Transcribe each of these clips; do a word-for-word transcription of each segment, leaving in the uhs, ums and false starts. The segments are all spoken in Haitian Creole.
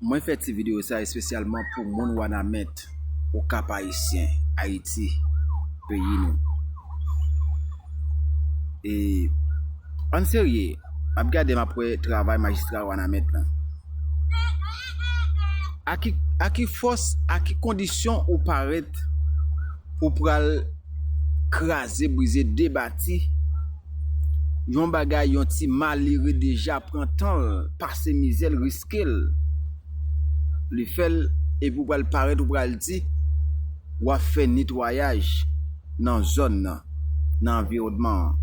Mwen fè ti videyo sa espesyalman pou moun Wanament, Okap Ayisyen, Ayiti, peyi nou. E, ann serye, m ap gade, m ap wè travay majistra Wanament lan. A ki, a ki fòs, a ki kondisyon ou parèt pou pral kraze, brize, debati yon bagay yon ti malere deja pran tan l, pase mizè l, riske l. Li fè l, epi w pral parèt, ou pral di, w ap fè netwayaj nan zòn nan, nan anviwònman an.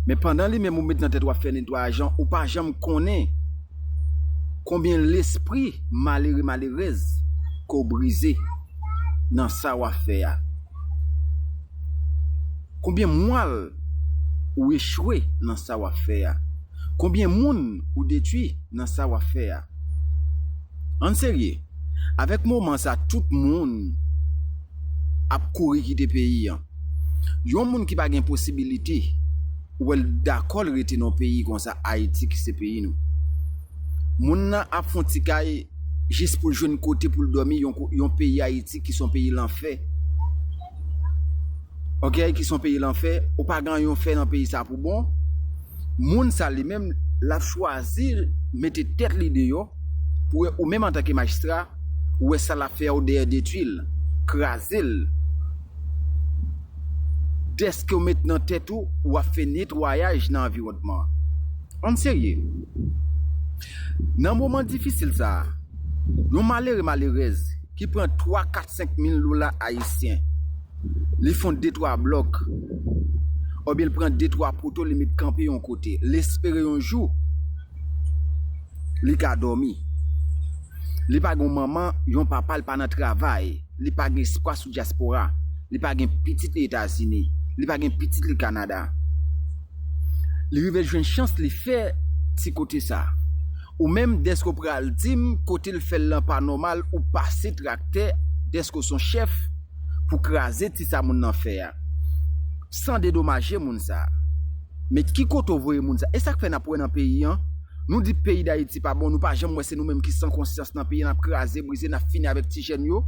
Men pandan li menm ou met nan tèt w ap fè netwayaj lan, ou pa janm konnen konbyen lespri malere, malerèz ke w brize nan sa w ap fè a. Konbyen mwal ou echwe nan sa w ap fè a? Konbyen moun ou detwi nan sa w ap fè a? Ann serye, avèk moman sa, tout moun ap kouri kite peyi an. Yon moun ki pa gen posibilite, ou wè l dakò l rete nan yon peyi konsa, Ayiti ki se peyi nou. Moun nan ap fè yon ti kay jis pou l jwenn kote pou l dòmi, yon, yon peyi Ayiti ki se yon peyi lanfè. Ok, ki se yon peyi lanfè, ou pa gen anyen w fè nan peyi sa pou bon. Moun sa li menm, l ap chwazi mete tèt li deyò, pou wè ou menm antanke majistra, ou wè sa l ap fè a, ou dèyè detwi l, kraze l. Dèske w met nan tèt ou, w ap fè netwayaj nan anviwònman an. Ann serye. Nan moman difisil sa a, yon malere, malerèz ki pran twa, kat, senk mil dola ayisyen, li fè yon de, twa blòk, oubyen l pran de, twa poto, li met kanpe yon kote, l espere yon jou li ka dòmi. Li pa gen yon manman, yon papa, li pa nan travay, li pa gen espwa sou dyaspora, li pa gen pitit li Etazini, li pa gen pitit li Kanada. Li rive jwenn chans, li fè ti kote sa. Ou menm, dèske w pral di m kote l fè l lan pa nòmal, ou pase traktè, dèske w se yon chèf, pou kraze ti sa moun nan fè a, san dedomaje moun sa. Men ki kote w voye moun sa? E sa k fè n ap wè nan peyi an, nou di peyi Dayiti pa bon, nou pa janm wè se nou menm ki san konsyans nan peyi an, n ap kraze, brize, n ap fini avèk ti jèn yo.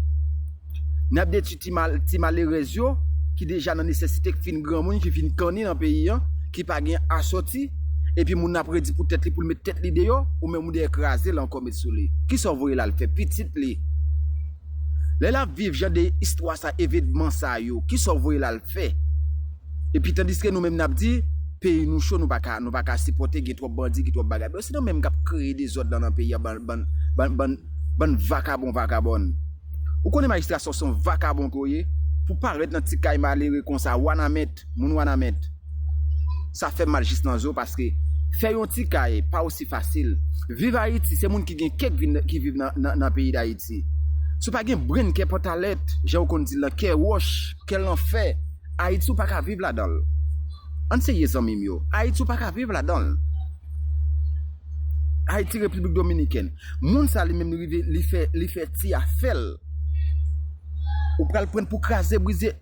N ap detwi ti mal, ti malerèz yo, ki deja nan nesesite, ki fin granmoun, ki fin kanni nan peyi an, ki pa gen asòti, epi moun nan ap redi pou tèt li, pou l met tèt li deyò, ou menm ou dèyè kraze l ankò, met sou li. Kisa w voye l al fè? Pitit li. Lè l ap viv jan de istwa sa, evenman sa yo, kisa w voye l al fè? Epi tandiske nou menm n ap di, peyi nou cho, nou pa ka, nou pa ka sipòte, gen twòp bandi, gen twòp bagay. Bon, se nou menm k ap kreye dezòd lan nan peyi a, bann, bann, bann, bann, bann vakabon, vakabòn. Ou konnen majistra sa w se yon vakabon ke w ye, pou parèt nan ti kay malere konsa, Wanament, moun Wanament. Sa fè m mal jis nan zo, paske fè yon ti kay pa osi fasil. Viv Ayiti, se moun ki gen kè k vin, ki viv nan, nan, nan peyi Dayiti. Si w pa gen brenn kè pantalèt, jan yo konn di l lan, kè wòch, kè lanfè, Ayiti ou pa ka viv ladan l. Ann serye zanmi m yo, Ayiti ou pa ka viv ladan l. Ayiti, Repiblik Dominikèn. Moun sa li menm li rive, li fè, li fè ti afè l. Ou pral pran pou kraze, brize.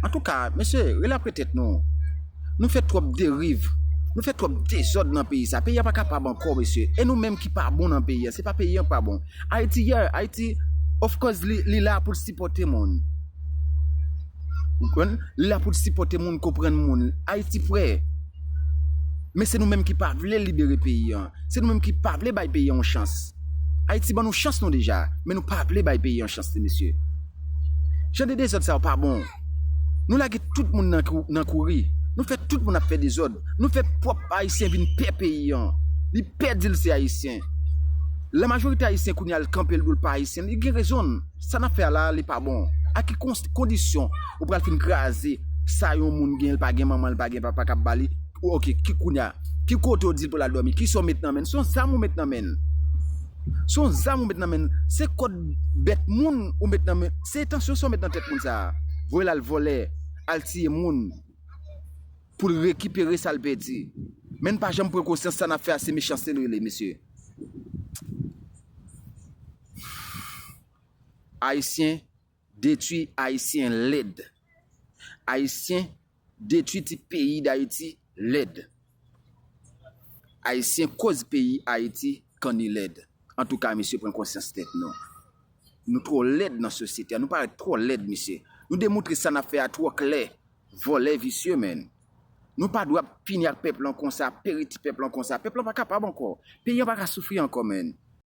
Antouka, mesye, rele apre tèt nou. Nou fè twòp deriv. Nou fè twòp dezòd nan peyi sa. Peyi a pa kapab ankò, mesye. E nou menm ki pa bon nan peyi a. Se pa peyi an pa bon. Ayiti, yeah, Ayiti, of course, li, li la pou l sipòte moun. Ou konprann? Li la pou l sipòte moun, konprann moun. Ayiti prè. Men se nou menm ki pa vle libere peyi an. Se nou menm ki pa vle bay peyi an yon chans. Ayiti ban nou chans nou deja, men nou pa vle bay peyi an chans li, mesye. Jan de dezòd sa yo pa bon. Nou lage tout moun nan kou-, nan kouri. Nou fè tout moun ap fè dezòd. Nou fè pwòp Ayisyen vin pè peyi an. Li pè di l se Ayisyen. Lamajorite Ayisyen kounye a l kanpe l di l pa Ayisyen. Li gen rezon l. Sa n ap fè a la, li pa bon. A ki kons-, kondisyon ou pral fin kraze sa yon moun gen, li pa gen manman, li pa gen papa k ap ba li? Ou, ok, ki kounye a? Ki kote w di l pou l al dòmi? Kisa w met nan men l? Se yon zam ou met nan men l. Se yon zam ou met nan men l. Se kòd bèt moun ou met nan men. Se entansyon sa w met nan tèt moun sa a. Voye l al vòlè, al tiye moun, pou l rekipere sa l pèdi. Men n pa janm pran konsyans sa n ap fè a, se mechanste l rele, mesye. Ayisyen detwi Ayisyen lèd. Ayisyen detwi ti peyi Dayiti lèd. Ayisyen koz peyi Ayiti kanni lèd. Antouka, mesye, pran konsyans tèt nou. Nou twò lèd nan sosyete a, nou parèt twò lèd, mesye. Nou demontre sa n ap fè a twò klè. Vòlè visye, menn. Nou pa dwe ap fini ak pèp lan konsa, peri ti pèp lan konsa. Pèp lan pa kapab ankò. Peyi an pa ka soufri ankò, menn.